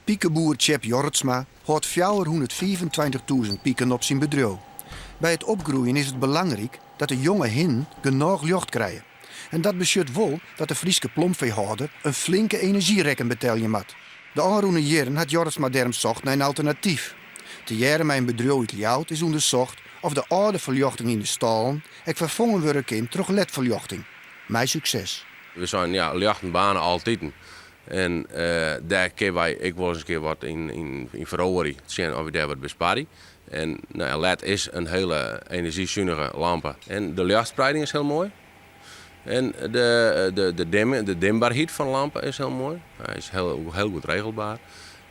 Pikeboer Tsjep Jorritsma hâldt 425.000 piken op syn bedriuw. By it opgroeien is it belangryk dat de jonge hinnen genôch ljocht krije. En dat betsjut wol dat de Fryske plomfeehâlder in flinke enerzjyrekken betelje moat. De ôfrûne jierren hat Jorritsma dêrom socht nei in alternatyf. Tegearre mei in bedriuw út Ljouwert is ûndersocht oft de âlde ferljochting yn de stâlen ek ferfongen wurde kin troch ledferljochting. Mei sukses. We seinen, ja, ljochten baarne altiten. En dêr kinne wy ek wol ris in kear wat yn feroarje, sjen oft wy dêr wat besparje. En no ja, led is in hiele enerzjysunige lampe. En de ljochtspreiding is hiel moai. En de dimbaarheid fan de lampe is hiel moai. Hy is hiel goed regelbaar.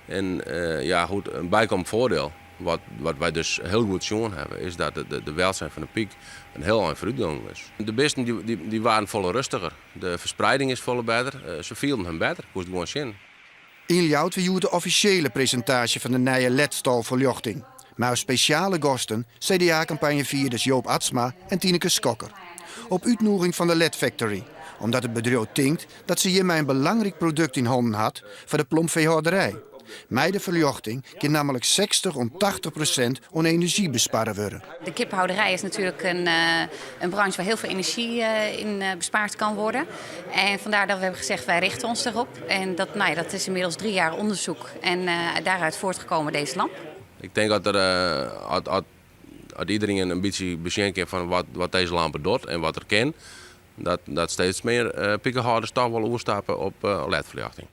En ja, goed, in bykommend foardiel, wat wy dus hiel goed sjoen hawwe, is dat de welzijn fan de pyk in hiel ein foarútgong is. De bisten dy waarden folle rêstiger, de ferspreiding is folle better, se fielden him better, koest gewoan sjen. Yn Ljouwert wie hjoed de offisjele presintaasje fan de nije ledstâlferljochting. Mei as spesjale gasten CDA-kampanjefierders Joop Atsma en Tineke Schokker. Op útnûging fan de Led Factory, omdat it bedriuw tinkt dat se hjirmei in belangryk produkt yn hannen hat foar de plomfeehâlderij. Mei de ferljochting kin nammentlik 60 oant 80% oan enerzjy besparre wurde. De kiphouderij is natuurlijk een branche waar heel veel energie in bespaard kan worden. En vandaar dat we hebben gezegd, wij richten ons daarop. En dat, nou ja, dat is inmiddels 3 jaar onderzoek en daaruit voortgekomen deze lamp. Ik tink dat der, as iderien in bytsje besjen kin fan wat dizze lampe docht en wat er kin, dat steeds mear pikehâlders toch wol oerstappe op ledferljochting.